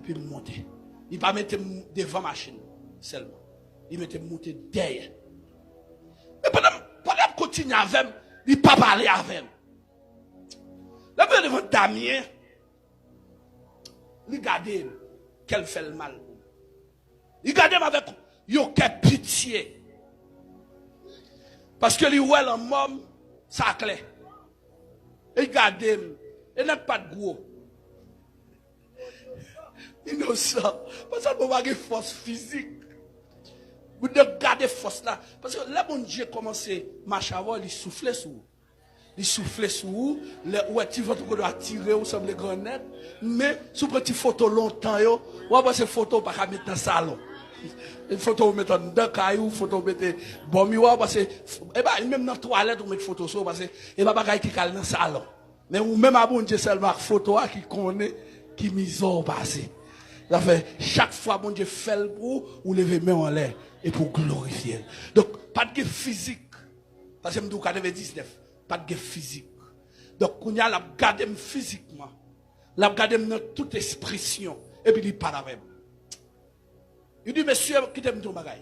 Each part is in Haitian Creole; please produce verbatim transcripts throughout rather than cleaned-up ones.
Epi m monte. Li pa mete m devan machin sèlman. Li mete m moute dèyè. Men pandan, pandan l ap kontinye avè m, li pa pale avè m. Lè m rive devan Damien, li gade m, kè l fè l mal pou m. Li gade m avèk yon kè pitye. Paske li wè lanmò m, sa klè. E li gade m, e nèg pa t gwo. Inosan. Paske mwen pa gen fòs fizik. Moun nan gade fòs la. Paske lè Bondye kòmanse mache avè w, li soufle sou ou. Li soufle sou ou, lè ou wè ti vant ou kote atire ou sanble gran nèg. Men, si w pran ti foto lontan yo, w ap wè se foto ou pa ka met nan salon. Foto ou met anndan kay ou, foto ou mete bò miwa, w ap wè se, e pa, menm nan twalèt ou met foto sou ou, paske e pa bagay ki ka al nan salon. Men ou menm a Bondye sèlman ak foto a ki konnen ki mizè w pase. Sa fè, chak fwa Bondye fè l pou ou, ou leve men w anlè epi w glorifye l. Donk, pa t gen fizik. Paske m di w katrevendiznèf, pa t gen fizik. Donk, kounye a, l ap gade m fizikman. L ap gade m nan tout ekspresyon. Epi li pale avè m. Li di, "Mesye, kite m di w yon bagay."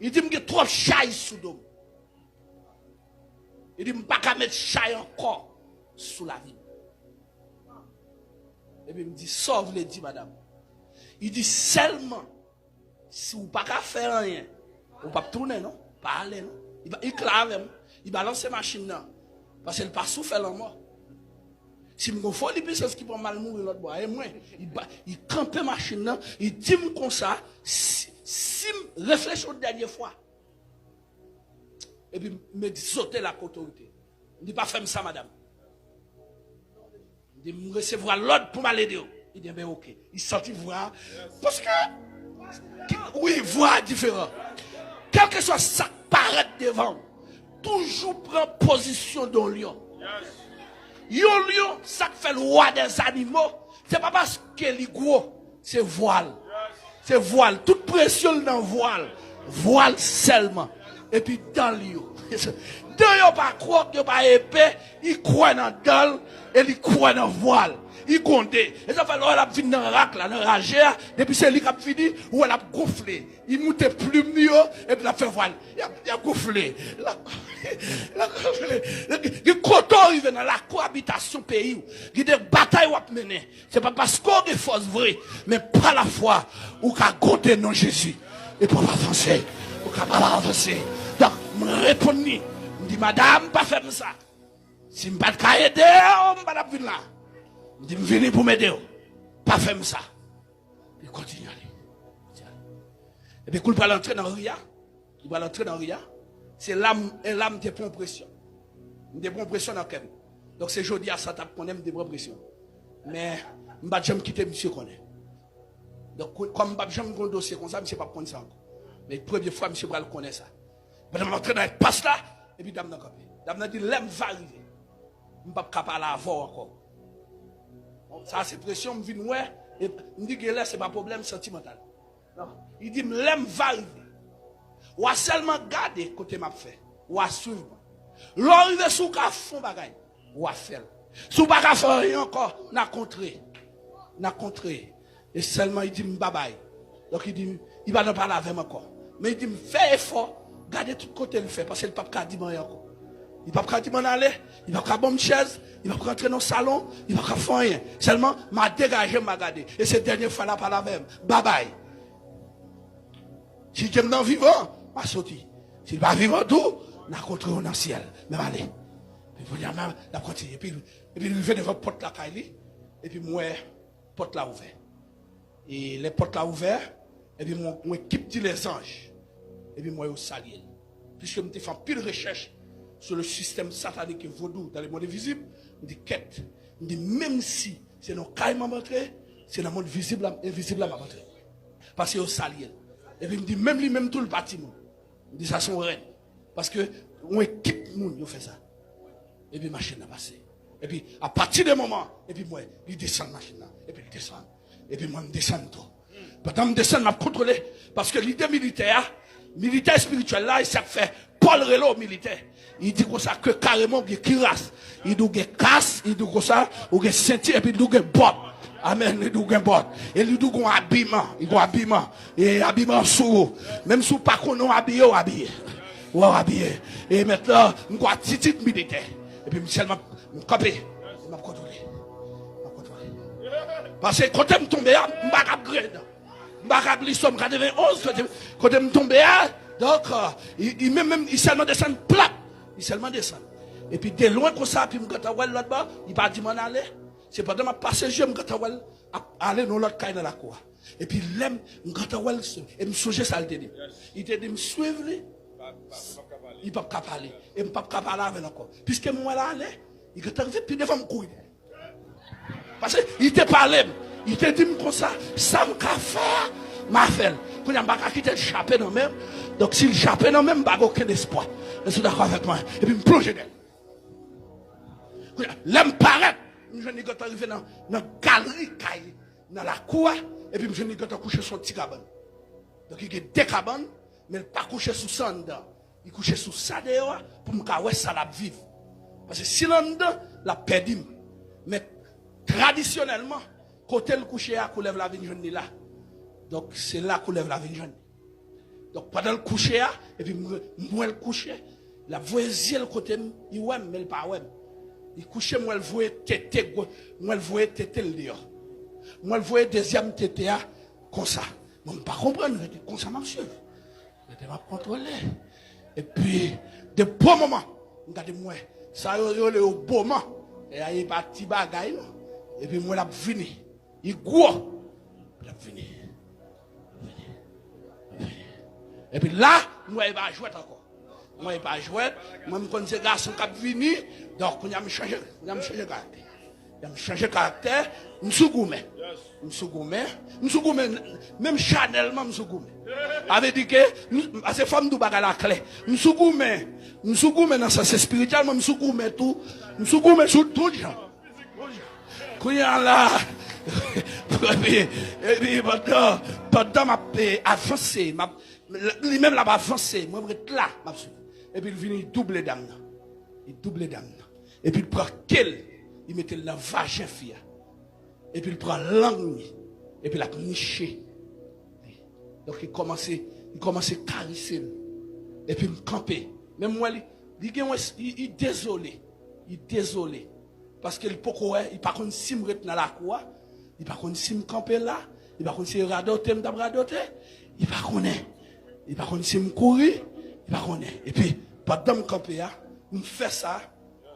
Li di, "M gen twòp chay sou do m." Li di, "M pa ka met chay ankò sou lavi m." Epi m di, "Sa w vle di, madanm?" Li di, "Sèlman, si w pa ka fè anyen, ou p ap tounen, non. Pa ale, non." Li ba-, li kla avè m. Li balanse machin nan. Paske l pa sou fè lanmò. Si m gon foli pisans ki pran m al mouri lòt bò a, e mwen. Li ba-, li kanpe machin nan, li di m konsa, si, si m reflechi yon dènye fwa, epi m egzote l ak otorite. M di, "Pa fè m sa, madanm." M di, "M resevwa lòd pou m al ede w." Li di, "Enben, oke." Li santi vwa a. Paske, ki, wi, vwa a diferan. Kèlkeswa sa k parèt devan w, toujou pran pozisyon de yon lyon. Yon lyon, sa k fè l wa dèzanimo, se pa paske li gwo, se vwa l. Se vwa l. Tout presyon l nan vwa l. Vwa l sèlman. Epi dan l yo. Dan yo pa kwòk, yo pa epe, li kwè nan dan l, e li kwè nan vwa l. Li gwonde. E sa fè lè w wè l ap vin nan rak la, nan raje a, depi se li k ap vini, ou wè l ap gonfle. Li moute plim li yo, epi l ap fè vwa l. L ap, l ap gonfle. L ap, l ap gonfle. Gen kote w rive nan lakou abitasyon peyi w. Gen de batay w ap mennen. Se pa paske w gen fòs vre, men pa lafwa, ou ka gwonde non Jezi. Epi w ap avanse. Ou ka pa avanse. Donk, m reponn li. M di, "Madanm, pa fè m sa. Si m pa t ka ede w, m pa t ap vin la." M di, "M vini pou m ede w. Pa fè m sa." Li kontinye ale. Epi kou l pral antre nan ri a, li pral antre nan ri a, se la m, e la m te pran presyon. M te pran presyon nan kè m. Donk, se jodi a sa t ap konnen m te pran presyon. Men, m pa t janm kite misye konnen. Donk, kou-, kòm m p ap janm gen yon dosye konsa, misye p ap konn sa ankò. Men, premye fwa, misye pral konnen sa. Pandan m antre nan espas la, epi dam nan kanpe. Dam nan di, "Lè m va rive, m p ap ka pale avè w ankò." Bon, sa se presyon m vin wè, e m di, "Genlè se pa pwoblèm santimantal." Non. Li di m, "Lè m va rive, w a sèlman gade kote m ap fè. W a swiv mwen. Lè w rive, si w ka fè yon bagay, w a fè l. Si w pa ka fè anyen ankò, n a kontre. N a kontre." E sèlman li di m, "Babay." Donk, li di m, li pa nan pale avè m ankò. Men li di m, "Fè efò, gade tout kote l fè, paske l p ap ka di m anyen ankò." Li p ap ka di m ann ale, li p ap ka ban m chèz, li p ap ka antre nan salon, li p ap ka fè anyen. Sèlman, m a degaje m, m a gade. E se dènye fwa l ap pale avè m. Babay. Si Dye m nan vivan, m a soti. Si l pa vivan tou, n a kontre w nan syèl. Men m ale. Epi kounye a menm, l ap kontinye. Epi, epi l rive devan pòt lakay li. Epi m wè pòt la ouvè. E lè pòt la ouvè, epi m wè yon ekip di lèzanj. Epi m wè yo salye l. Piske m te fè anpil rechèch sou le système satanique et vodou dans le monde invisible, m di, "Kèt," m di, "menm si se nan kay m ap antre, se nan mond vizib la, envizib la m ap antre." Paske yo salye l. Epi m di, "Menm li menm tou, l pa timoun." M di, "Sa se yon rèn." Paske yon ekip moun yo fè sa. Epi machin nan pase. Epi, apati de moman, epi m wè, li desann machin nan. Epi l desann. Epi mwen, m desann tou. Pandan m desann, m ap kontwole. Paske lide militè a, militè espirityèl la, e sa k fè Pòl rele w militè. Li di konsa ke kareman ou gen kiras. Li di w gen kas, li di w konsa, ou gen senti, epi li di w gen bòb. Amèn. Li di w gen bòt. E li di w gen abiman. Li gen abiman. E abiman sou ou. Menm si w pa konnen w abiye, w abiye. W abiye. E mentnan, m gen atitid militè. Epi m sèlman, m kanpe. M ap kontwole. M ap kontwole. Paske kote m tonbe a, m pa ka upgrade. M pa ka plis sòm katrevenonz, kote, kote m tonbe a. Donk, euh, li, li menm, menm, li sèlman desann, plap. Li sèlman desann. Epi de lwen konsa, epi m gentan wè l lòt bò, li pa di m ann ale. Se pandan m ap pase je, m gentan wè l ap ale nan lòt kay nan lakou a. Epi lè m, m gentan wè l, e m sonje sa l te di m. Li te di m swiv li, li p ap ka pale. E m p ap ka pale avè l ankò. Piske m wè l ale, li gentan rive pi devan m kouri dèyè. Paske li te pale m. Li te di m konsa, sa m ka fè a, m a fè l. Kounye a, m pa ka kite l chape nan men m. Donk, si l chape nan men m, m pa gen okenn espwa. Èske w dakò avèk mwen? Epi m plonje dèyè l. Kounye a, lè m parèt, m jwenn li gentan rive nan, nan galri kay li, nan lakou a, epi m jwenn li gentan kouche sou yon ti kabann. Donk, li gen de kabann, men l pa kouche sou sa anndan. Li kouche sou sa deyò a pou m ka wè sa l ap viv. Paske si l anndan, l ap pèdi m. Men tradisyonèlman, kote l kouche a, koulèv la vin jwenn li la. Donk, se la koulèv la vin jwenn li. Donk, pandan l kouche a, epi m, m wè l kouche, l ap voye zye l kote m, li wè m, men l pa wè m. Li kouche, m wè l voye tete, gwo, m wè l voye tete l deyò. M wè l voye dezyèm tete a konsa. Bon, m pa konprann, rete konsa m ap swiv. Rete m ap kontwole. Epi, de bon moman, m gade m wè. Sa yo rele yo boman. E a, e pa ti bagay, non. Epi m wè l ap vini. Li gwo. L ap vini. L ap vini. L ap vini. Epi la, m wè e pa jwèt ankò. M wè e pa jwèt. Mwen, m konn se gason k ap vini. Donk, kounye a m chanje, kounye a m chanje karaktè. Lè m chanje karaktè, m sou goumen. M sou goumen. M sou goumen, menm chanèlman, m sou goumen. Sa vle di ke, m, se fò m di w bagay la klè. M sou goumen. M sou goumen nan sans espirityèl, men m sou goumen tou. M sou goumen sou tout jan. Kounye a la, epi, epi pandan, pandan m ap, eh, avanse, m ap, li menm l ap avanse, mwen m ret la, m ap swiv. Epi l vini, li double dam nan. Li double dam nan. Epi l pran ke l, li mete l nan vajen fi a. Epi l pran lang li, epi l ap niche li. Donk, li kòmanse, li kòmanse karese l. Epi m kanpe. Men m wè li, li gen yon, li, li dezole. Li dezole. Paske li poko wè, li pa konn si m ret nan lakou a. Li pa konn si m kanpe la. Li pa konn si radote m t ap radote. Li pa konnen. Li pa konn si m kouri. Li pa konnen. Epi, pandan m kanpe a, m fè sa.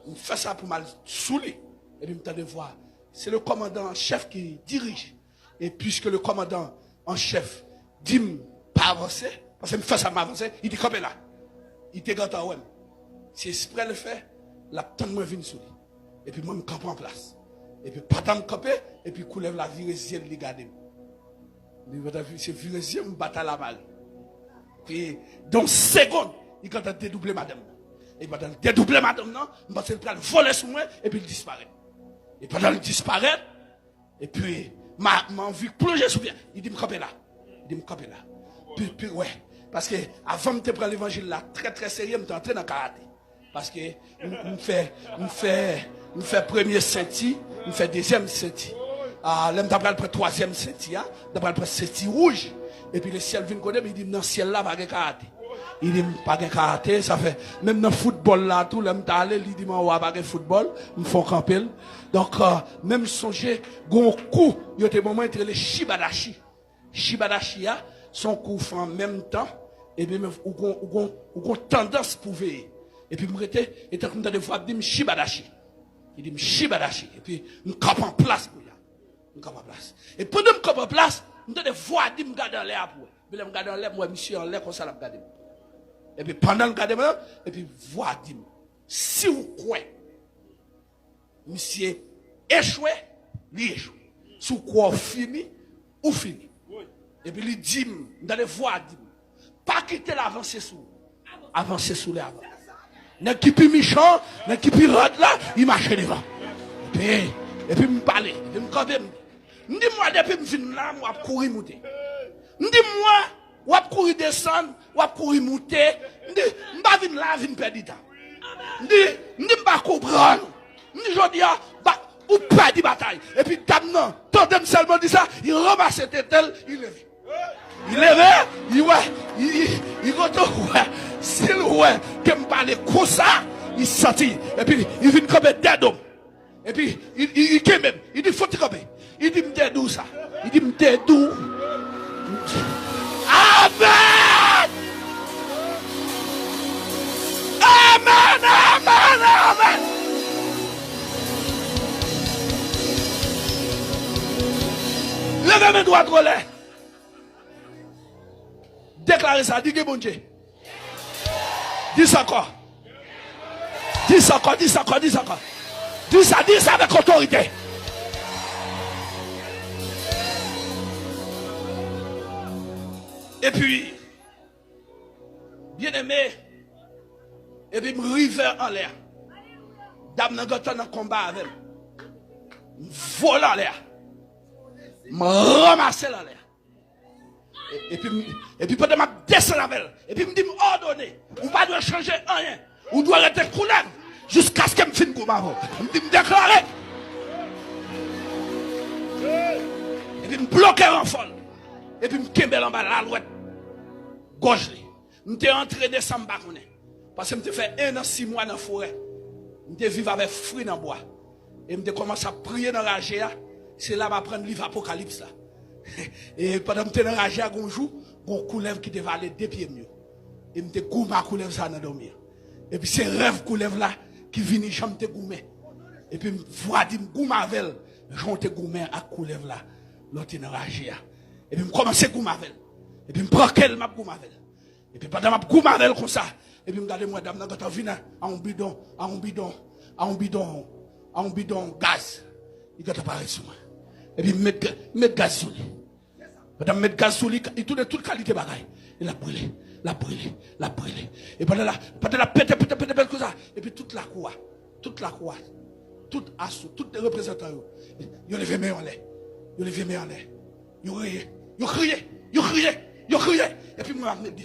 M fè sa pou m al sou li. Epi m tande vwa. Se le kòmandan an chèf ki dirije. E piske le kòmandan an chèf di m pa avanse, paske m fè sa m avanse, li te kanpe la. Li te gentan wè m. Se eksprè l fè, l ap tann mwen vin sou li. Epi mwen, m kanpe an plas. Epi pandan m kanpe, epi koulèv la vire zye l, li gade m. Li gentan vi-, se vire zye m, batay la mare. Epi, dan yon segonn, li gentan dedouble madanm nan. E pandan l dedouble madanm nan, m panse l pral vole sou mwen, epi l disparèt. E pandan l disparèt, epi, m a, m anvi plonje sou pye. Li di m kanpe la. Li di m kanpe la. Pi, pi, wè. Paske avan m te pran levanjil la trè, trè serye, m te antre nan karate. Paske m, m fè, m fè, m fè premye senti, m fè dezyèm senti. A, lè m ta pral pran twazyèm senti a, m ta pral pran senti wouj. Epi lesyèl vin kote m, li di m nan syèl la pa gen karate. Li di m pa gen karate, sa fè, menm nan foutbòl la tou, lè m t ale, li di m anwo a pa gen foutbòl, m fè w kanpe l. Donk, euh, men m sonje, gon kou, yo te ban mwen, te rele Shibadashi. Shibadashi a, se yon kou w fè an menm tan, epi men ou gon, ou gon, ou gon tandans pou veye. Epi m rete, e tankou m tande vwa ap di m Shibadashi. Li di m Shibadashi. Epi m kanpe an plas kounye a. M kanpe an plas. E pandan m kanpe an plas, m tande vwa di m gade anlè a pou wè. Epi lè m gade anlè, m wè misye anlè konsa l ap gade m. Epi pandan l gade m lan, epi vwa di m, si w kwè misye echwe, li echwe. Si w kwè w fini, ou fini. Epi li di m, m tande vwa di m, pa kite l avanse sou ou. Avanse sou li avan. Nèg ki pi michan, nèg ki pi rèd la, li mache devan. Epi, epi m pale, epi m kanpe, m di, m di m wè depi m vin la, m w ap kouri moute. M di m wè, w ap kouri desann, w ap kouri moute. M di, m pa vin la vin pèdi tan. M di, m di m pa konprann. M di jodi a, ba, ou pèdi batay. Epi dam nan, Tande m sèlman di sa, li ranmase tete l, li leve. Li leve, li wè, li, li, li kontan wè. Si l wè ke m pale konsa, li santi. Epi li vin kanpe dèyè do m. Epi li, li, li kenbe m. Li di, "Fò ti kanpe." Li di, "M te di w sa." Li di, "M te di w." Amèn! Amèn, amèn, amèn! Leve men dwat w anlè. Deklare sa, di gen Bondye. Di sa ankò. Di sa ankò, di sa ankò, di sa ankò. Di sa, di sa avèk otorite. Epi, byeneme, epi m rive anlè a. Dam nan gentan nan konba avè m. M vole anlè a. M ranmase l anlè a. E- Epi, m- epi pandan m ap desann avè l, epi m di, "M òdone, ou pa dwe chanje anyen. Ou dwe rete koulèv jiskaske m fin goumen avè w." M di, "M deklare." Epi m bloke ranfò l. Epi m kenbe l anba lalwèt gòj li. M te antre de sa m pa konnen. Paske m te fè en an sis mwa nan forè. M te viv avèk fri nan bwa. E m te kòmanse ap priye nan raje a. Se la m aprann liv Apokalips la. E pandan m te nan raje a, gon jou, gon koulèv ki te vale de pye m yo. E m te goumen ak koulèv sa nan dòmi an. Epi se rèv koulèv la ki vini jan m te goumen. Epi m vwa di m goumen avè l, jan w te goumen ak koulèv la, lè w te nan raje a. Epi m kòmanse goumen avè l. Epi m pran kè l, m ap goumen avè l. Epi pandan m ap goumen avè l konsa, epi m gade m wè dam nan gentan vin a, a yon bidon, a yon bidon, a yon bidon, a yon bidon gaz. Li gentan parèt sou mwen. Epi m met, m met gaz sou li. Pandan m met gaz sou li, li tounen tout kalite bagay. E l ap brile, l ap brile, l ap brile. E pandan la, pandan l ap pete, pete, pete, pete konsa, epi tout lakou a, tout lakou a, tout asou, tout reprezantan yo, yo leve men yo anlè. Yo leve men yo anlè. Yo reye. Yo kriye. Yo kriye. Yo kriye. Epi mwen ap met de